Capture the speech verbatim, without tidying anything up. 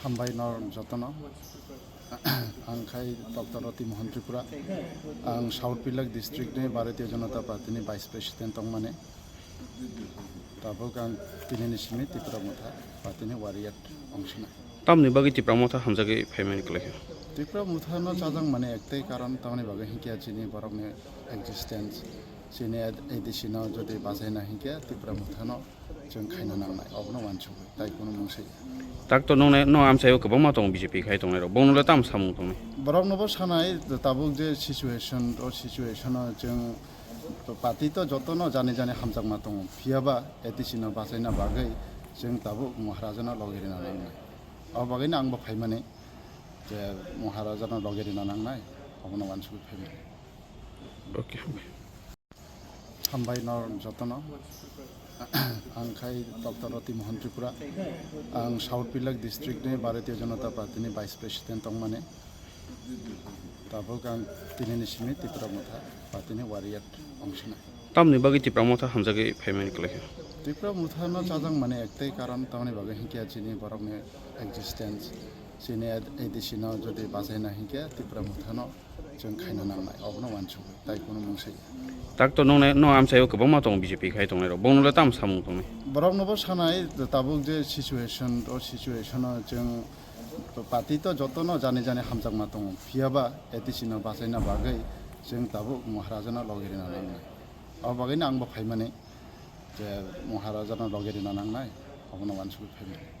Hambai nor jotono. Ang khai Doctor Roti Mohan Tripura. Ang South Pilak district ni Bharatiya Janata Party ni Vice President tongmani. Tabuk ang tini ni simi Tipra Motha party ni warrior ongsina. Tamni bagwi Tipra Motha hamjagwi phaimani kwlai kha? Tipra Motha no chajak mani ektai karon, tamni bagwi hinkhe chini borok ni existence, chini A D C no jodi bachaina hinkhe Tipra Motha no chwng khaina nangnai, obono uansukwi, tai kunu mungsi. Tak to nongnai, no amchaio kwbangma tongo B J P khai tongnai rok, bongno le tam samung tongnai? Borok no bo sanai, tabuk je situation, o situation o chwng to party to joto no jani jani hamjakma tongo, phiya ba A D C no bachaina bagwi chwng tabuk Maharaja no logi rina nangnai. O bagwi no ang bo phaimani je Maharaja no logi rina nangnai, obono uansukwi phaimani. Okay. Hambai nor jotono. Ang khai Doctor Roti Mohan Tripura. Ang South Pilak district ni Bharatiya Janata Party ni Vice President tongmani. Tabuk ang tini ni simi Tipra Motha party ni warrior ongsina. Tamni bagwi Tipra Motha hamjagwi phaimani kwlai kha? Tipra Motha no chajak mani ektai karon, tamni bagwi hinkhe chini borok ni existence, chini A D C no jodi bachaina hinkhe Tipra Motha no chwng khaina nangnai, obono uansukwi, tai kunu mungsi. Tak to nongnai, no amchaio kwbangma tongo B J P khai tongnai rok, bongno le tam samung tongnai? Borok no bo sanai, tabuk je situation, o situation o chwng to party to joto no jani jani hamjakma tongo, phiya ba A D C no bachaina bagwi chwng tabuk Maharaja no logi rina nangnai. O bagwi no ang bo phaimani je Maharaja no logi rina nangnai, obono uansukwi phaimani.